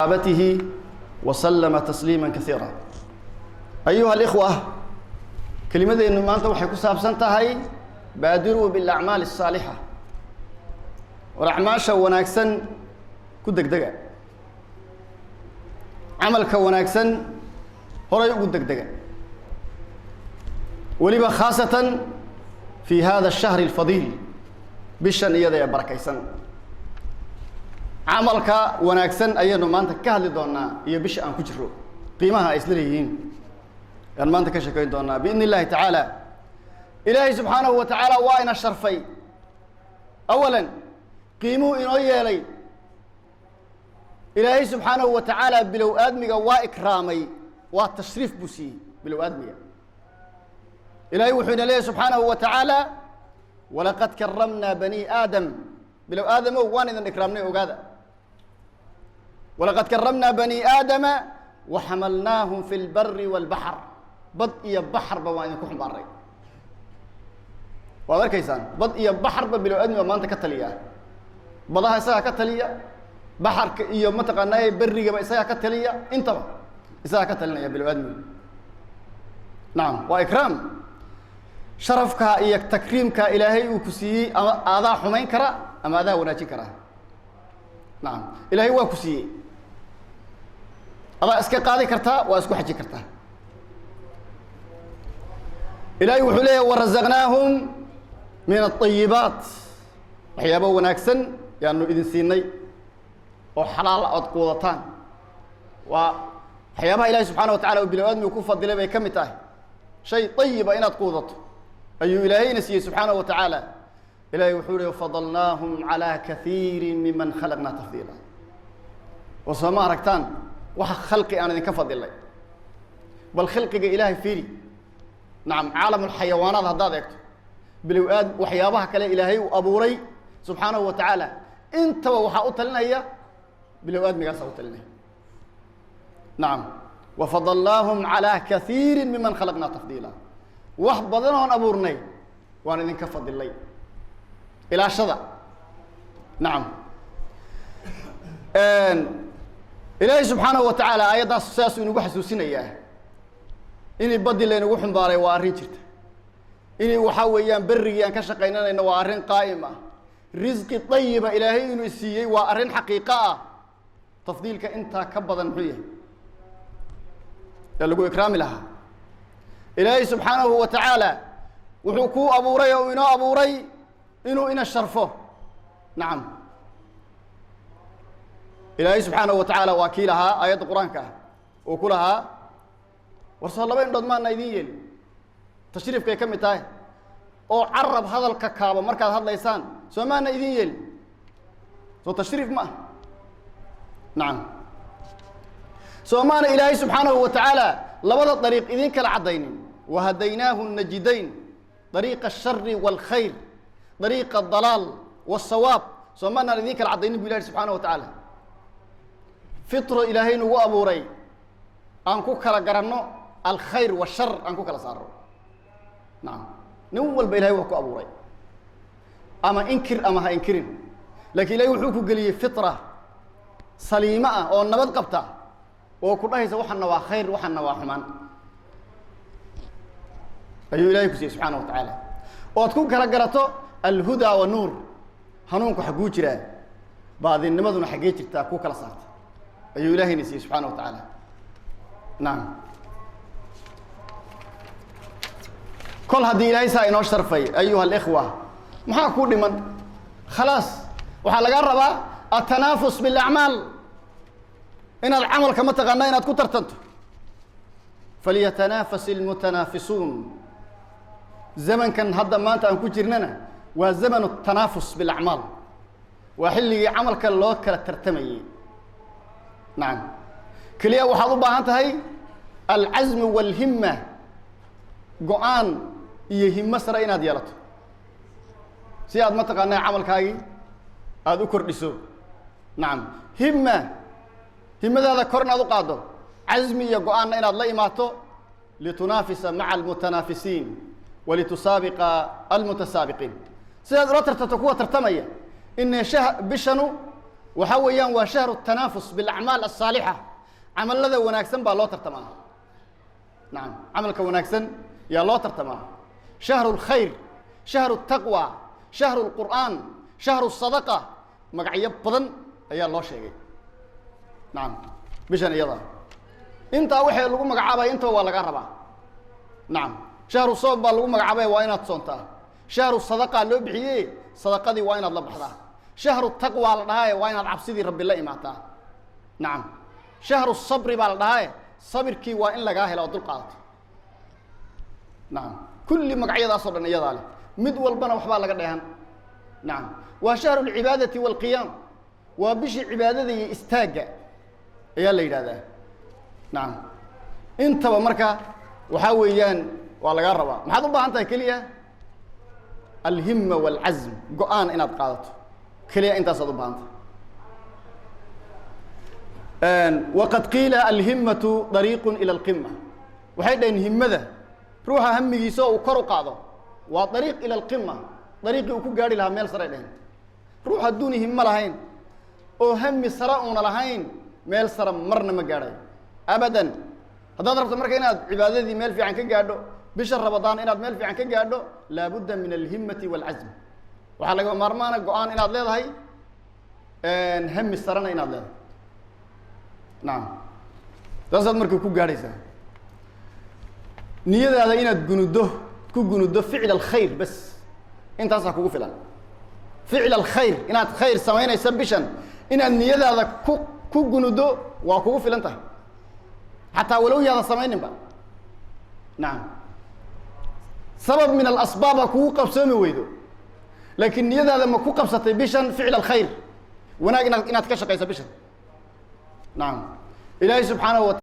وصحابته وسلم تسليما كثيرا. أيها الإخوة، kelimadeennu maanta waxay ku saabsan tahay baadiruu bilacmaali asaalixa, war acmaasha wanaagsan ku degdega, camalka wanaagsan horay ugu degdega, weliba khaasatan fi hada ashahri alfadiil, bishan iyada ee barakaysan. Camalka wanaagsan ayaynu maanta ka hadli doonaa iyo bisha aan ku jiro qiimaha ay isla leeyihiin ayaan maanta ka sheekayn doonaa biidni illahi tacaala. Ilaahay subxaanahu wa tacaala waa ina sharfay. Awalan, qiimuhu inoo yeelay Ilaahay subxaanahu wa tacaala bilow aadmiga waa ikraamay, waa tashriif buu siiyey bilow aadmiga. Ilaahay wuxuu ina leeyahy subxaanahu wa tacaala: walaqad karamnaa bani aadam. Bilow aadamow, waan idin ikraamnay, ogaada. Walaqad karamnaa bani aadama waxamalnaahum fi lbari walbaxr. Bad iyo baxarba waan idinku xumbaaray. Waad arkaysaan, bad iyo baxarba bilow aadmiga maanta ka taliya. Badaha isagaa ka taliya, baxarka iyo mataqaanaa berrigaba isagaa ka taliya, intaba isagaa ka talinaya bilow aadmiga. Nacam, waa ikraam. Sharafka iyo takriimka Ilaahay uu ku siiyey ama adaa xumayn kara ama adaa wanaajin kara. Nacam, Ilaahay waa ku siiyey, adaa iska qaadi kartaa, waa isku xajin kartaa. Ilaahay wuxuu leeyahy: warazaqnaahum min aayibaat. Waxyaaba wanaagsan yaanu idin siinay oo xalaala ood quudataan. Waa waxyaabaha Ilahay subxana wa tacala uu bilow aadmigu ku fadilay bay ka mid tahay. Shay ayiba inaad quudato ayuu Ilaahayna siiyey subxaanahu wa tacaala. Ilahay wuxuu uhi: fadalnaahum calaa kaiiri miman khalaqnaa tafdiila. Oo soo ma aragtaan waxa khalqi aan idinka fadilay? Bal khalqiga Ilaahay fiiri. Nacam, caalam alxayawaanaad haddaad eegto, bilow aad waxyaabaha kale Ilaahay uu abuuray subxaanahu wa tacaala, intaba waxaa u talinaya bilow aadmigaasa u talinaya. Nacam, wafadalnaahum calaa kaiiri miman khalaqnaa tafdiila. Wax badan oon abuurnay waan idinka fadilay, ilaashada. Nacam, Ilaahay subxaanahu wa tacaala aayaddaas saasuu inagu xasuusinayaa. Inay baddi laynagu xumbaaray waa arrin jirta, inay waxaa weeyaan berrigii aan ka shaqaynanayno waa arrin qaa'im ah, risqi dayiba Ilaahay inuu siiyey waa arrin xaqiiqo ah. Tafdiilka intaa ka badan muxuu yahay ee lagu ikraami lahaa? Ilaahay subxaanahu wa tacaala wuxuu kuu abuuray oo inoo abuuray inuu ina sharfo. Nacam, Ilaahay subxaanahu wa tacaala waa kii lahaa aayadda Qur-aanka ah uu ku lahaa: war soo laba indhood maana idin yeelin? Tashriifkay ka mid tahay. Oo carab hadalka kaabo markaad hadlaysaan soo maana idin yeelin? Soo tashriif ma ah? Nacam, soo maana Ilaahay subxaanahu wa tacaala labada dariiq idin kala caddaynin? Wahadaynaahu najidayn, dariiqa ashari waalkhayr, dariiqa adalaal wasawaab, soo maanaan idin kala caddaynin bu Ilahi subxaanahu wa tacaala? Fitro Ilaahay nagu abuuray aan ku kala garanno alkhayr washar, aan ku kala saarno. Nacam, nin walba Ilahay waa ku abuuray, ama inkir ama ha inkirin, lakiin Ilahay wuxuu ku geliyey fitra saliimo ah oo nabad qabta oo ku dhahaysa waxana waa khayr, waxana waa xumaan, ayuu Ilahay ku siiyey subxaana wa tacaala, ood ku kala garato alhudaa wa nuur. Hanuunku xagguu jiraa, baadinimaduna xaggee jirtaa, ku kala saarta ayuu Ilahayna siiyey subxaana wa tacaala. Nacam, kol haddii Ilaahay saa inoo sharfay, ayuha alikhwa, maxaa ku dhiman? Khalaas, waxaa lagaa rabaa atanaafus bilacmaal, inaad camalka mataqaana inaad ku tartanto. Falyatanaafas ilmutanaafisuun. Zamankan hadda maanta aan ku jirnana waa zamanu tanaafus bilacmaal, waa xilligii camalka loo kala tartamayey. Nacam, keliya waxaad u baahan tahay alcazmu waalhimma, go-aan iyo himo sare inaad yeelato si aad mataqaanaa camalkaagii aada u kordhiso. Nacam, himma, himadaada kor inaad u qaaddo, casmi iyo go-aanna inaad la imaato, litunaafisa maca almutanaafisiin walitusaabiqa almutasaabiqiin, sidaad ula tartanto kuwa tartamaya. Inay bishanu Waxaa weeyaan waa shahru tanaafus bilacmaal asaalixa. Camalada wanaagsan baa loo tartamaa. Nacam, camalka wanaagsan yaa loo tartamaa. Shahru lkhayr, shahru taqwa, shahru lqur'aan, shahru sadaqa, magacyo badan ayaa loo sheegay. Nacam, bishan iyada intaa waxay lagu magacaabaya intaba waa laga rabaa. Nacam, shahru soom baa lagu magacaabaya, waa inaad soontaa. Shahru sadaqa loo bixiye, sadaqadii waa inaad la baxdaa. Shahru taqwa la dhahaaye, waa inaad cabsidii Rabbi la imaataa. Nacam, shahru sabri baa la dhahaaye, sabirkii waa in lagaa helo oo dul qaadato. Nacam, kulli magacyadaasoo dhan iyadaa leh, mid walbana waxbaa laga dheehan. Nacam, waa shahru alcibaadati waalqiyaam, waa bishii cibaadada iyo istaagga ayaa la yidhahdaa. Nacam, intaba marka waxaa weeyaan waa lagaa rabaa. Maxaad u baahan tahay? Keliya alhima waalcazm, go-aan inaad qaadato keliya, intaasaad u baahan tahay. Waqad qiila alhimatu dariiqu ila alqima. Waxay dhaheen himada ruuxa hamigiisa oo uu kor u qaado waa dariiq ila alqima, dariiqii uu ku gaarhi lahaa meel saray dhaheen. Ruux hadduuna himo lahayn oo hami sare uuna lahayn, meel sare marna ma gaadhayo abadan. Haddaad rabto marka inaad cibaadadii meel fiican ka gaadho, bisha Ramadaan inaad meel fiican ka gaadho, laabudda min alhimati waalcazm. Waxaa laga maarmaana go-aan inaad leedahay, hami sarena inaad leedahay. Nacam, saasaad marka ku gaadhaysaa. Niyadaada inaad gunudo, ku gunudo ficl alkhayr bas, intaasaa kugu filan. Ficl alkhayr, inaad khayr samaynaysa bishan, inaad niyadaada ku gunudo waa kugu filan tahay, xataa walow yaada samayninba. Nacam, sabab min alasbaab ha kugu qabsoomi weydo, laakiin niyadaada ma ku qabsatay bishan ficl alkhayr, wanaag inaad ka shaqayso bishan? Nacam, Ilaahay subxaanahu wa